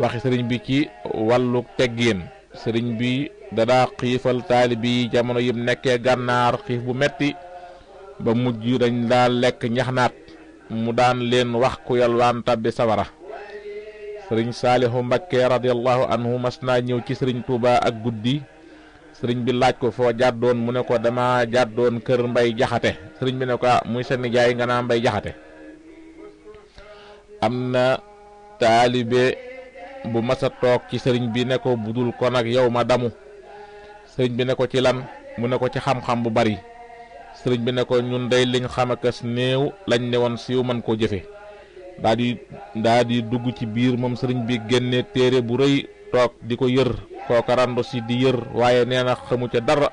waxi sëriñ bi ci wàllu teggin. sëriñ bi dadaa xiifal taalibe yi jamono yim nekkee gànnaar xiif bu metti ba mujj dañ daa lekk ñaxnaat mu daan leen wax ku yalwaan tàbbi sawara. sëriñ Saalihu Mbakke radiyallahu anhu mas naa ñëw ci sëriñ Tuuba ak guddi. sëriñ bi laaj ko foo jàddoon mu ne ko dama jàddoon kër Mbay Jaxate. sëriñ bi ne ko muy sa nijaay nga naa Mbay Jaxate. am na taalibe bu masa toog ci sëriñ bi ne ko budul ko nag yow ma damu. sëriñ bi ne ko ci lan mu ne ko ci xam-xam bu bari. sëriñ bi ne ko ñun day liñ xam akas néew lañ ne woon siiw man koo jëfe. daa di dugg ci biir moom sëriñ bi génne téere bu rëy toog di ko yër kooka randu si di yër waaye nee na xamu ca dara.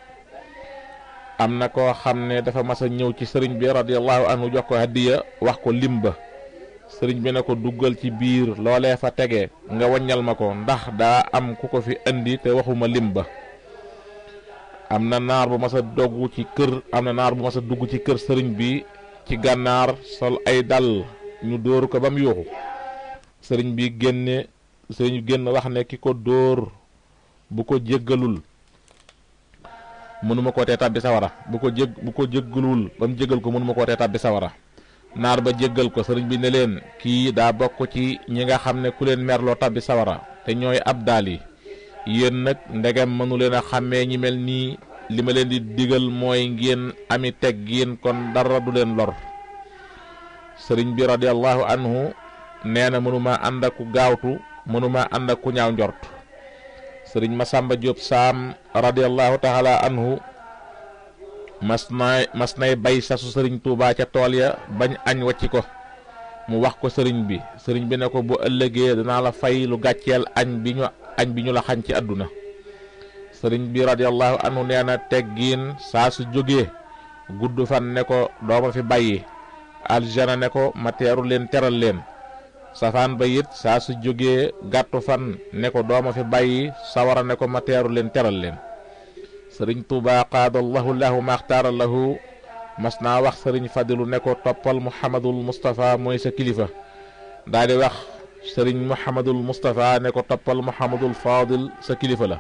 am na koo xam ne dafa mas a ñëw ci sëriñ bi radiyallahu anhu jox ko hadiya wax ko lim ba. sëriñ bi ne ko duggal ci biir loolee fa tege nga waññal ma ko ndax daa am ku ko fi indi te waxuma lim ba. am na naar bu mas a dugg ci kër sëriñ bi ci gànnaar sol ay dàll ñu dóor ko ba mu yuuxu. sëriñ bi génn wax ne ki ko dóor bu ko jéggalul mënuma koo tee tàbbi sawara bu ko jéggalul ba mu jéggal ko mënuma koo tee tàbbi sawara. naar ba jéggal ko sëriñ bi ne leen kii daa bokk ci ñi nga xam ne ku leen merloo tàbbi sawara te ñooy ab daal yi. yéen nag ndegem mënu leen a xàmmee ñi mel nii li ma leen di digal mooy ngeen ami teggin kon dara du leen lor. sëriñ bi radiyallahu anhu nee na mënuma ànd ak ku gaawtu mënuma ànd ak ku ñaaw njort. sëriñ Masamba Diop Saam radiyallahu taala anhu mas nay bay sasu sëriñ Tuubaa ca tool ya bañ añ wacci ko. mu wax ko sëriñ bi ne ko bu ëllëgee danaa la fay lu gàcceel añ bi ñu la xañ ci àdduna. sëriñ bi radiyallahu anhu nee na teggiin saa su jógee gudd fan ne ko dooma fi bàyyi. aljana ne ko ma teeru leen teral leen. safaan ba it saa su jógee gàttu fan ne ko dooma fi bàyyi sawara ne ko ma teeru leen teral leen. sëriñ Tuuba qaadallahu lahu maxtaara lahu mas naa wax sëriñ Fadilu ne ko toppal Muhammadul Mustafa mooy sa kilifa. daa di wax sëriñ Muhammadul Mustafa ne ko toppal Muhammadul Fadil sa kilifa la.